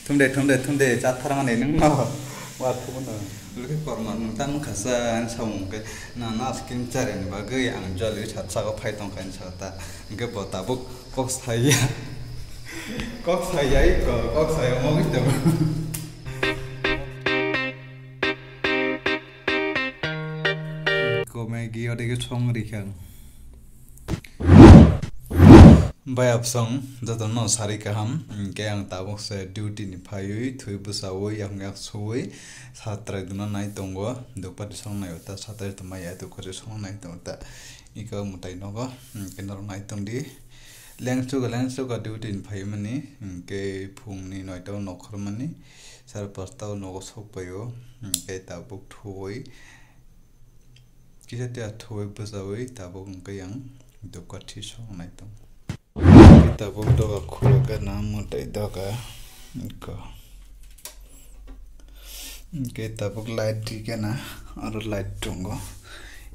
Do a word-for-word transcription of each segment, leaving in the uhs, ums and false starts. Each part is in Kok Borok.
Thumde, thumde, thumde, chatharmani nwngno. Wa thumono. Lukhe korma nwng tamo khasa ani samung khe, na, na ice cream charani bagwi ang jolly sat sago phai tongkha ani sata. Hwnkhe bo tabuk kok saya. Kok saya, kok, kok saya, omo wngwi tongo. Ko Maggie odege song rikha ang. Bai absong jotono sari kaham, hwnkhe ang tabuk se duty ni phaiwi, thwi bwchawi, yakung yak suwi, satrai duna nai tongo, dukpati song nai ta, satrai tongma ya, dukpati song nai tongo ta, iko mwtai nogo, hwnkhe norok nai tongdi. Lengsuka, lengsuka duty ni phaimani, hwnkhe phungni noita o nokhormani, sar pasta o nogo sokpaio, hwnkhe tabuk thuwi, kisa tiya thuwi bwchawi tabuk hwnkhe yang dukpati song nai tongo. Tabuk doga khulukhe na mwtai doga iko. Hwnkhe tabuk light rikhe na, aro light tongo.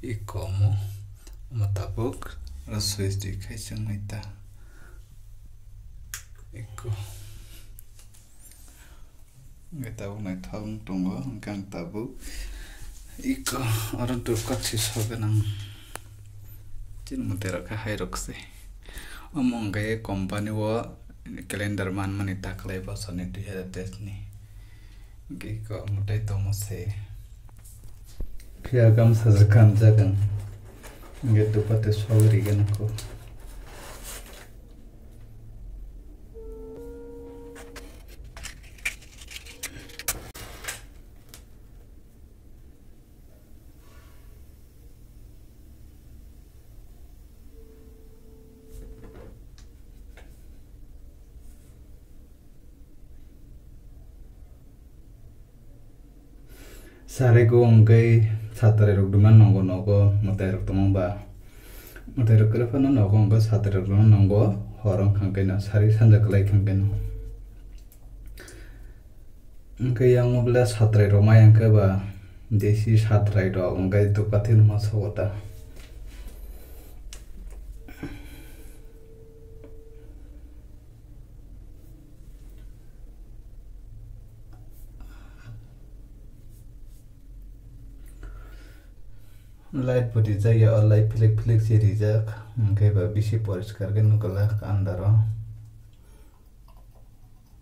Iko omo, omo tabuk aro switch rikhe chwng nai ta. Iko. Hwnkhe tabuk naithok wng tongo, hwnkhe ang tabuk iko oro dukpati sogwi nang. Chini mwtai rok khe hai rok se. Omo hwnkhe company o calendar manmani takhwlai bosorni dui hazar teis ni. Hwnkhe iko mwtai tongma se. Phiya gamsa se kanjak ang. Hwnkhe dukpati sogwi rikhe nang kho. Sari go hwnkhe satrai rok duma nongo nogo mwtai rok tongma ba. Mwtai rok kwrwi phano nogo hwnkhe satrai rok no nongo hor wngkha hwnkhe no sari sanja kwlai kha hwnkhe no. Hwnkhe yang bwle satrai rok ma yang khe ba desi satrai rok hwnkhe dukpati no ma sogo ta. Light bo rijak ya, o light philik philik se rijak, hwnkhe ba bisi poriskar khe nukglak andaro.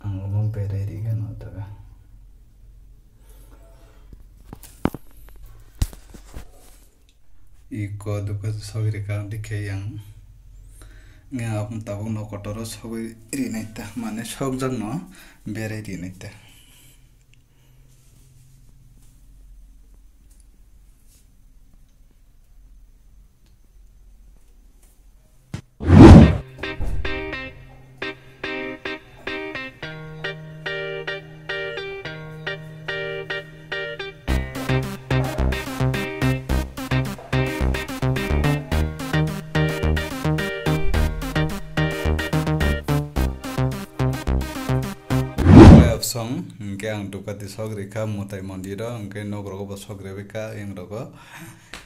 Ang omo berai rigano taga. Iko dukha sogwi rikha dikhe yang. Nga aboni tabuk no kotor o sogwi rinai ta, mane sokjak no berai rinai ta. Song, hwnkhe ang dukati sok rikha mwtai mondir o, hwnkhe nok rogo bo sok rwbaikha, ayang rogo.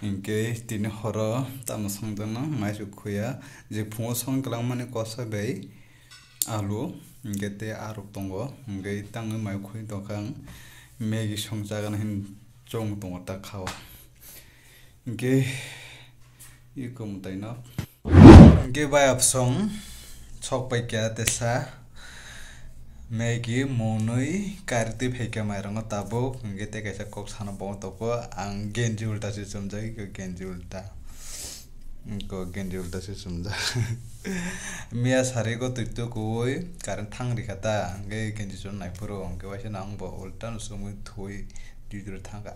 Hwnkhe tini horo tamo songjakno maisu khuya, je phungo song kwlangmani kosa bai alu, hwnkhe tei arok tongo, hwnkhe tangwi mai khuni tongkha ang, Maggie song chagana hin chong tongo ta khao. Hwnkhe iko mwtaino. Hwnkhe bai absong sok paikha tesa Maggie monwi kari twi phaikha mairokno tabuk, hwnkhe tei kaisa kok sana bo tongo, ang genji ulta se chumjak, iko genji ulta. Iko genji ulta se chumjak. Miya sari go twi tukuwi current thang rikha ta, hwnkhe genji chum naiphuru, hwnkhe waisa no ang bo ulta no chumwi thuwi twi twi thangkha.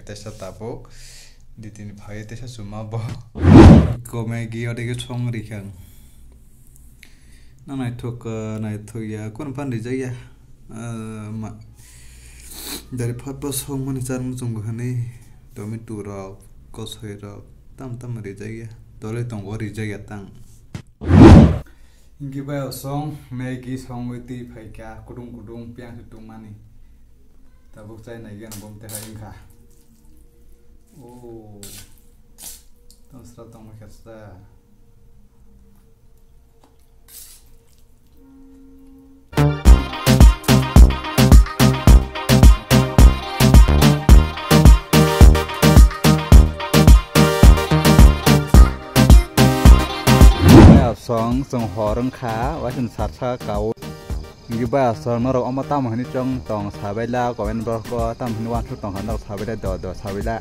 Teisa tabuk, di tini phai teisa chuma bo. Komai gi odege song rikha. Na naithok, ah, naithok ya, kon phan rijak ya. Ah, ma-, dari phat bo song mani char muchung bo hani, tomato rok, kosoi rok, tam tam rijak ya. Dole tongo rijak ya tang. Hingke bai osong Maggie songwi twi phaikha, kudung kudung piyang se tongmani. Tabuk chai nai gana bom te hai wngkha. O, tong sra tongma khe sa. Tong chwng hor wngkha, waisano sarsa kao. Hwnkhe bai aswk norok omo tamo hinwi chwng tong sabaila, comment box o tamo hinwi uansuk tongkha norok sabaila, do do sabaila.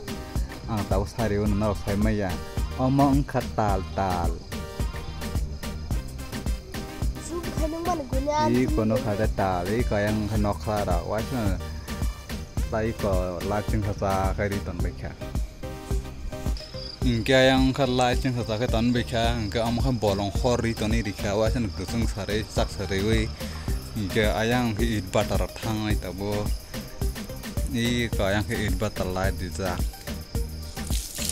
Ang tabuk sari o norok sai maya. Omo wngkha tal tal. Zoom khainwi mano guni. I kono kha de tal, i kayang wngkha nokha rok, waisano tai ko light chwngsa cha khe ri tonbaikha. Hwnkhe ayang wngkha light chwngsa cha khe tonbaikha, hwnkhe omo khe bolong hor ri tonwi rikha, waisano kwchwng sarwi chak sarwi, hwnkhe ayang wngkhe it bata rok thangnai tabuk. I kayang khe it bata light rijak.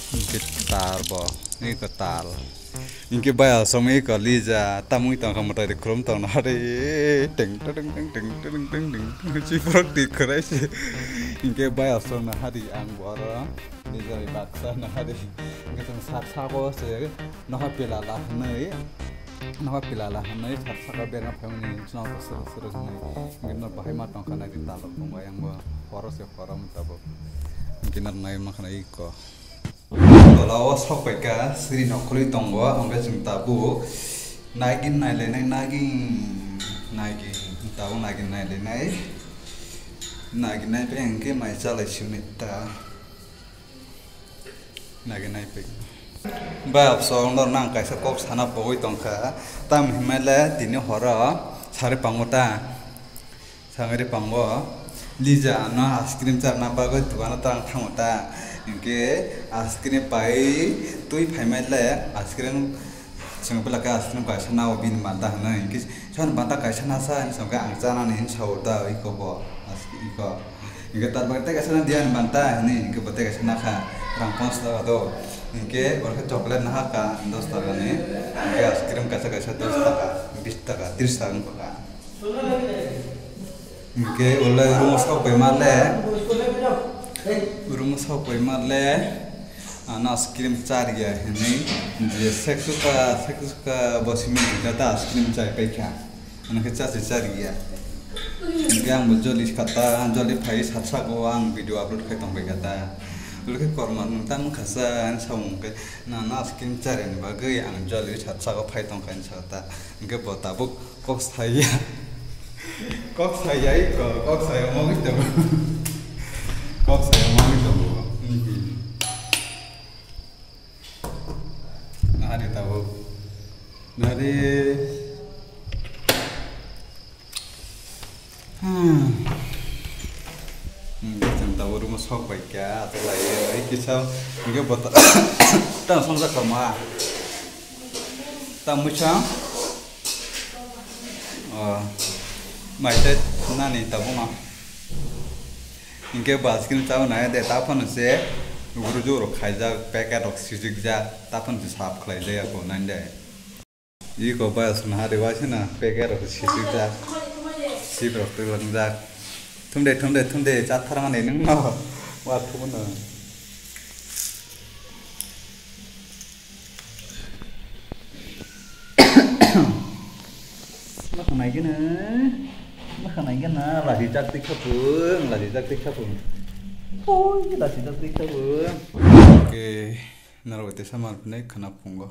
Hwnkhe tar bo, i kwtal. Hwnkhe bai aswk i kwlija, tamwi tongkha mwtai rok khulum tongna hari. Teng teng teng teng teng teng teng. Chiborok twi khwrai se. Hwnkhe bai aswk na hari ang bo oro. Nijai baksa na hari. Hwnkhe chwng sak sago se. Noha pilala hwnwi, noha pilala hwnwi sar saka berma phaimani chwng sero sero hwnwi. Hwnkhe no bahai ma tongkha nai di talok tongbai ang bo horo se horo mutabok. Hwnkhe no nai ma khna iko. Tola o sok paikha siri nokhorwi tongo, hwnkhe chwng tabuk nagin nailainai nagin nagin tabuk nagin nailainai nagin nai pai hwnkhe mai chalai sini ta. Nagin nai pai. Bai absong norno ang kaisa kok sana pogwi tongkha. Tam hinmale tini horo sari pango ta. Sari pango. Lija ano ice cream charna bagwi dugano ta ang thango ta. Hinkhe ice cream pai twi phaimale ice cream Chwng belai khe ice cream kaisa nao bini banta hwnwi, hinkhe chwng banta kaisa nasa hinwi chwng khe ang chanani hinwi sao da, iko bo, iko. Hinkhe tar bagwi tei kaisa na diya ni banta hinwi, hinkhe bo tei kaisa nakha, rang ponch taka do. Hinkhe bo khe chocolate naha ka dos taka ni, hinkhe ice cream kaisa kaisa dos taka, bis taka, tris taka wngkha. Hinkhe ulo room o sok paima le, room o sok paima le, ano ice cream chariya hinwi je seksuka, seksuka bo simi jata ice cream chai paikha. Ano khe chachi chariya. Hinkhe ang bo joli kata, joli phai sat saka o ang video upload khai tong paikha ta. Ulo khe korma nwng tamo khasa hinwi samung khe, nano ice cream chariya ni bagwi ang joli sat saka o phai tongkha hinwi saka ta. Hinkhe bo tabuk Kok saya. Kok saya iko, kok saya mau gitu. Kok saya mau gitu. Mhm. Nah, ada tahu. Nah, ada. Hmm. Hmm, jam tahu rumah sok baik ya, atau lah ya, baik kisah. Mungkin buat tak sama sama. Tak muchang. O, mai tei nani tabukno. Hinkhe bo ice cream chao nai de, ta phano se guru juro khaijak, packet rok sijikjak, ta phano se sap khlaijak ya bo nai de. Iko bai aswk na hari waisano packet rok sijikjak, sip rok twlangjak. Thumde, thumde, thumde, chatharmani nwngno, wa thubuno. Makhanai gana, makhanai gana, lahi jak tikha pung, lahi jak tikha pung. Oi, lahi jak tikha pung. Oke, norok tei samar pnai khana pungo.